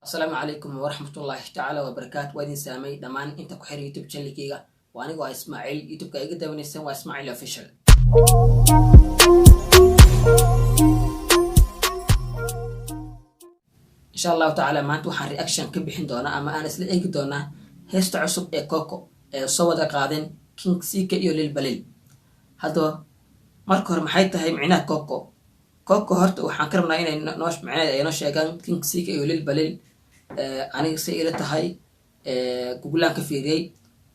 Asalaamu calaykum waraxmatullaahi tacaala wabarakaatu. Waa idin saamay dhammaan inta ku xir YouTube channelkeyga. Waa anigoo ah Ismaaciil. YouTube-ka iga dawanaysan waa Ismaaciil Official. Insha Allahu tacaala maanta waxaan reaction ka bixin doonaa ama aan isla eegi doonaa heesta cusub ee Coco ee soo wada qaadeen King CK iyo Lil Baliil. Haddaba marka hore, maxay tahay micnaha Coco? Coco horta waxaan ka rabnaa inay noo micnaheeda ay noo sheegaan King CK iyo Lil Baliil. Aniga say ila tahay, Googlaan ka fiiriyey,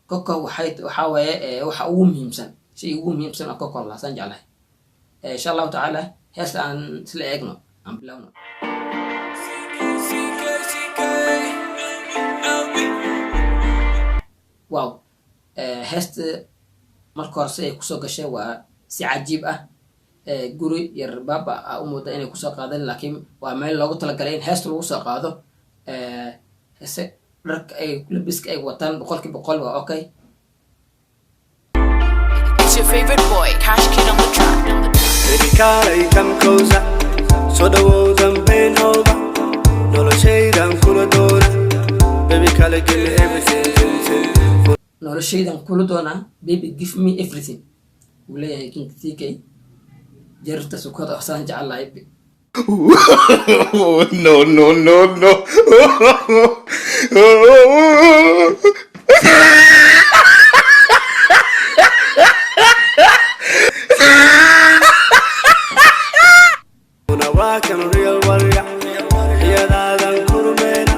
Coco waxay waxaa waaye waxa ugu muhiimsan, shay ugu muhiimsan oo Coco lasaan jeclahay. Insha Allahu tacaala heesta aan isla eegno, aan bilowno. CK, CK, LB. Wow, heesta marka hore si ay kusoo gashay waa si cajiib ah. Guri yar baaba a u mooda inay kusoo qaadeen, laakiin waa meel loogu talagalay in heesta lagu soo qaado. Heese dharka ay labiska ay wataan 100% waa okay. It's your favorite boy, Cash Kid on the track. Baby, kaalay, come closer. Soo dhawow, dambeynooba. Noloshaydan kula doona. Baby, kaalay, give me everything, thing, thing. Noloshaydan kula doonaa, baby, give me everything, wuu leeyahay King CK. Jararta sukada saan jecelahay. No, no, no, no. Una waa kan real warrior. Iyadaadan kurmeena.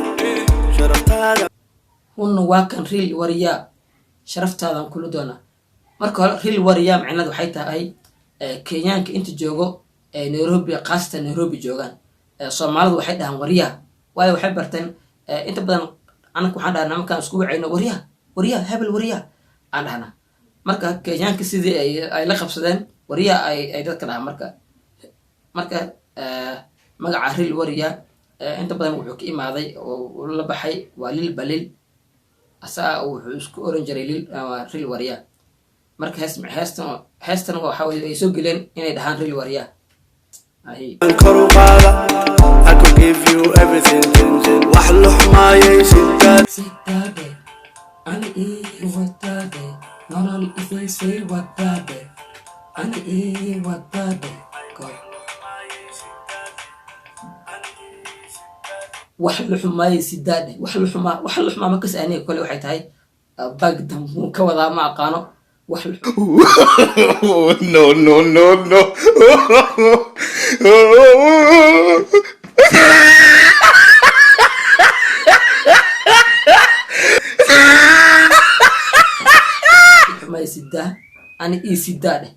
Sharaftaada. Hunna waa kan real warrior, sharaftaadan kula doonaa. Marka hore, real warrior micnada waxay tahay Kenyaanka inta joogo ee Nairobi, khaasatan Nairobi joogaan. Soomaalidu waxay dhahaan waryaa, waayo waxay barteen inta badan. Anaka waxaan dhahnaa markaan isku wacayno, "Waryaa, waryaa hebel, waryaa," aan dhahnaa. Marka Kenyaanka sidii ay la qabsadeen waryaa ay dadka dhahaan. Marka magaca real warrior inta badan wuxuu ka imaaday oo uu la baxay waa Lil Balil. Asaga wuxuu isku oran jiray lil real warrior. Marka heestan waxa weye ay soo geleen inay dhahaan real warrior ahi. Kor u qaada. I could give you everything, thing, thing. Wax luxmaayay sidaad. Sidaade ani ii wadaade, nolol ifaysay wadaade, ani ii wadaade kor. Wax la xumaayay sidaadhe, wax la xumaa, wax la xumaa makas. Aniga kole waxay tahay bagdam muu ka wadaa, ma aqaano wax la No, no, no, no. Xumaay sidaa ani ii sidaa dheh,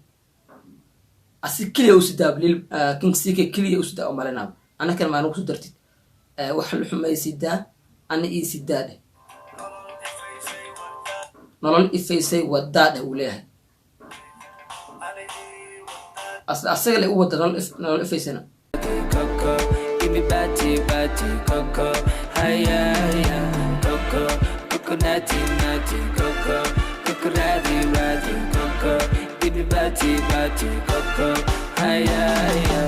asi keliya u sidaa lil King CK keliya u sidaa umalinaa, anakan maa nagu soo dartid. Wax la xumay sidaa ani ii sidaa dheh, nolol ifaysay wadaa dheh, uu leeyahay. Asaga le u wada nolol ifaysana. Coco, give me bati bati coco, hiya hiya coco, coco nati nati coco, coco radi radi coco, give me bati bati coco, hiya hiya.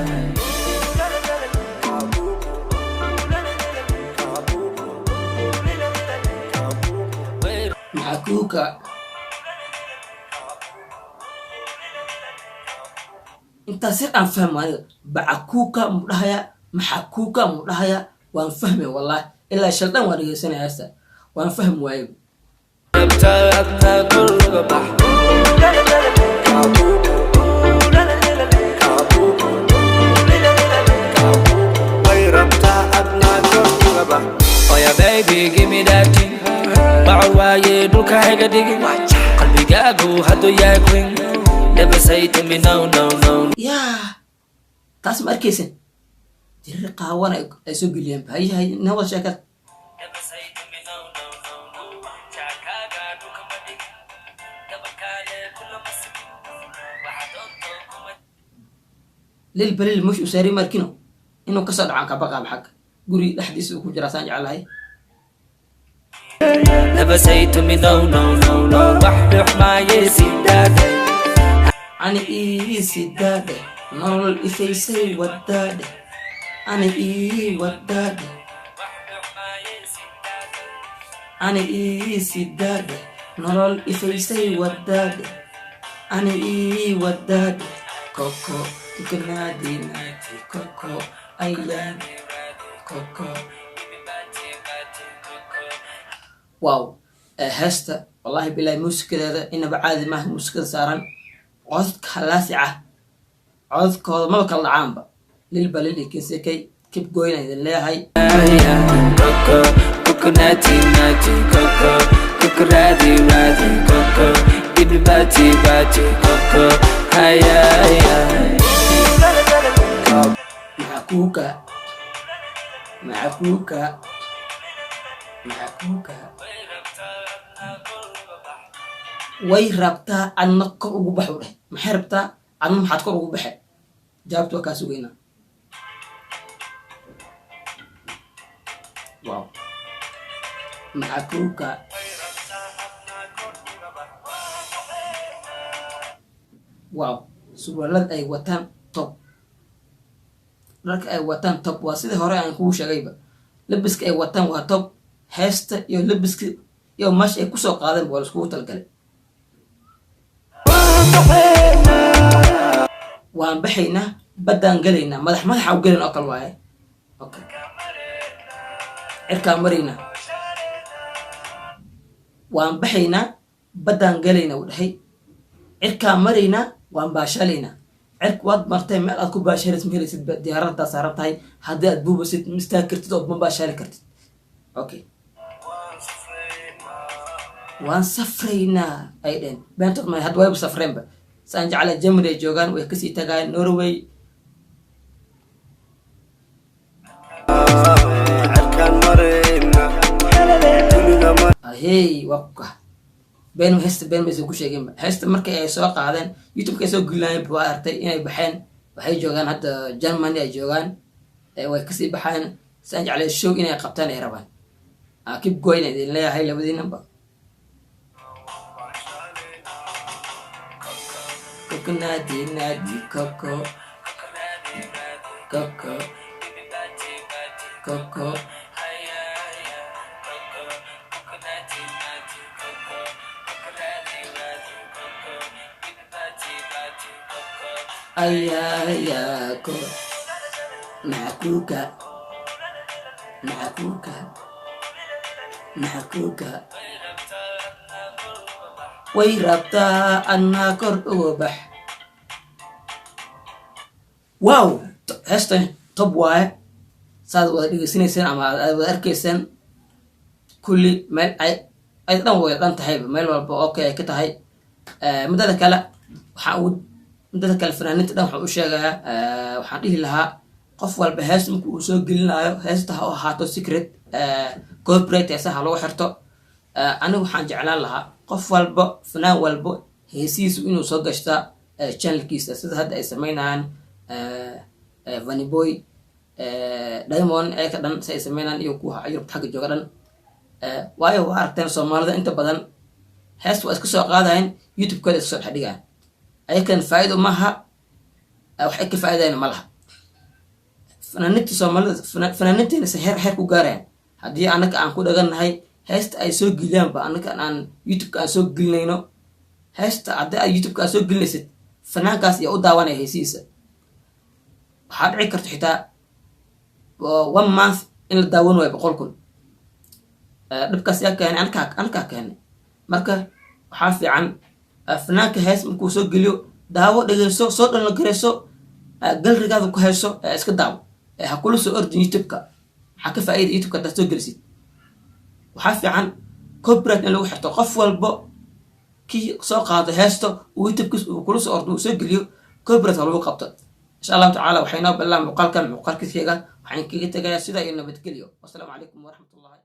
Maxaa kuuka intaas yar aan fahmo aniga? Bacakuuka mu dhahaya, maxakuuka mu dhahaya? Waan fahmay wallahi, ilaa shal dhan waan dhegeysanaya heesta, waan fahmi waaye. Adna kor uga bax. Way rabtaa adna kor uga bax. Oh yeah, baby, give me that thing. Baco waaye dhulka hayga dhigin. Qalbigaagu hadduu yahay queen. Never say to me no, no, no. Yaa, taas ma arkaysan? Jirir qaawan ay soo geliyeen. Hayahay, nawad sheekada. Never say to me no, no, no, no. Jaakaaga dhulka ma dhigin. Dabakaale kulama simin. Waxa doonto kuma Lil Balil mush u saari markino inuu kasoo dhacaan kabaqaab xagga guri dhexdiisa uu ku jiraa saan jeclahay. Never say to me no, no, no, no. Wax dhuxmaaye sidaade. Ani ii sidaadhe, nolol ifaysay wadaadhe, ani ii wadaadhe. Wax Ani ii sidaadhe, nolol ifaysay wadaadhe, ani ii wadaadhe. Koko kukunaadi naati koko ayaan koko. Wow, heesta wallahi bilahi muusikadeeda inaba caadi maaha. Muusikada saaran, codadka halaasic ah, codadkooda maba kala dhacaanba. Lil Balil iyo King CK, keep going idin leeyahay. Coco, coconutty, nutty, coco, coco, raddy, raddy, coco, give me body, body, coco, haya, haya. Macakuuka, macakuuka, macakuuka. Way rabtaa adna kor ugu bax u dheh. Maxay rabtaa adna? Maxaad kor ugu baxe? Jawaabta waa kaa sugeynaa. Wow, macakuuka. Wow, surwaalada ay wataan top, dharka ay wataan top. Waa sidii hore aan kugu sheegayba, labiska ay wataan waa top. Heesta iyo labiska iyo meesha ay kusoo qaadeen waa laiskugu talgalay. Waan baxaynaa, baddaan gelaynaa, madax madaxa u gelayn oo kale waaye. Okay, cirkaan maraynaa. Waan baxaynaa, baddaan gelaynaa, u dhahay. Cirkaan maraynaa, waan baashaalaynaa. Cirka waad martay, meel aad ku baashaalaysid ma helaysid. Diyaaraddaa saaran tahay, haddii aad buubasid ma istaagi kartid oo ma baashaali kartid. Okay, waan safraynaa ay dheheen. Beentood ma hadda, wayba safreenba saan jeclaa. Germany ay joogaan, way kasii tagayaan Norway. Cirkaan marayna dunida. Ahey, waa ku kah been. Heesta been maysan ku sheeginba. Heesta markii ay soo qaadeen, YouTube-ka ay soo gelinayeen, waa aragtay inay baxeen. Waxay joogaan hadda Germany ay joogaan. Way kasii baxeen saan jeclay. Show inay qabtaan ay rabaan. Keep going idin leeyahay labadiinaba. Koko nadi nadi koko koko koko. Ayayako macakuuka, macakuuka, macakuuka. Way rabtaa annaa kor uga bax. Wow, heestan top waaye, saad wada dhegeysanayseen ama aad wada arkayseen. Kulli meel ay dhan way dhan tahayba, meel walba okay ay ka tahay. Midada kale waxaan ugu, midada kale fanaaniinta dhan waxaan u sheegayaa, waxaan dhihi lahaa qof walba hees marka uu soo gelinayo, heesta ha u ahaato secret, copyright heesaha lagu xirto. Anigu waxaan jeclaan lahaa qof walba, fanaan walbo, heesihiisu inuu soo gashta channelkiisa, sida hadda ay sameynayaan Vanny Boy, Diamond, ayaka dhan si ay sameynayaan iyo kuwa Yurub xagga jooga dhan. Waayo waa aragteen Soomaalida inta badan heesta waa iska soo qaadayan, YouTube-kooda iska soo dhex dhigayan. Ayakan faa'iido maaha, wax ay ka faa'iidayaan ma laha. Fanaaniinta Soomaalida, fanaaniinteena se heer heer ku gaarayaan haddii anaka aan ku dhagannahay heesta ay soo geliyaanba, anaka aan YouTube-ka aan soo gelinayno heesta. Haddii aad YouTube-ka aad soo gelinaysid, fanaankaas iyo u daawanaya heesihiisa, waxaa dhici karta xitaa one month in la daawan waayo 100,000. Dhibkaas yaa keenay? Anakaa keenay. Marka waxaa fiican fanaanka hees markuu soo geliyo, daawo, dhegeyso, soo dhanla gareyso, gallery-gaada ku hayso, iska daawo. Ha kula soo ordin YouTube-ka. Maxaa ka faa'iida YouTube-ka haddaad soo gelisid? Waxaa fiican copyright in lagu xirto. Qof walbo kii soo qaado heesto uu YouTube-kiis uu kula soo ordo, uu soo geliyo, copyright ha lagu qabto, insha Allahu tacaala. Waxay noo bilaan muuqaalkan muuqaalkiisa. Waxaan kaga tegayaa sidaa iyo nabadgelyo. Wasalaamu calaykum waraxmatullahi.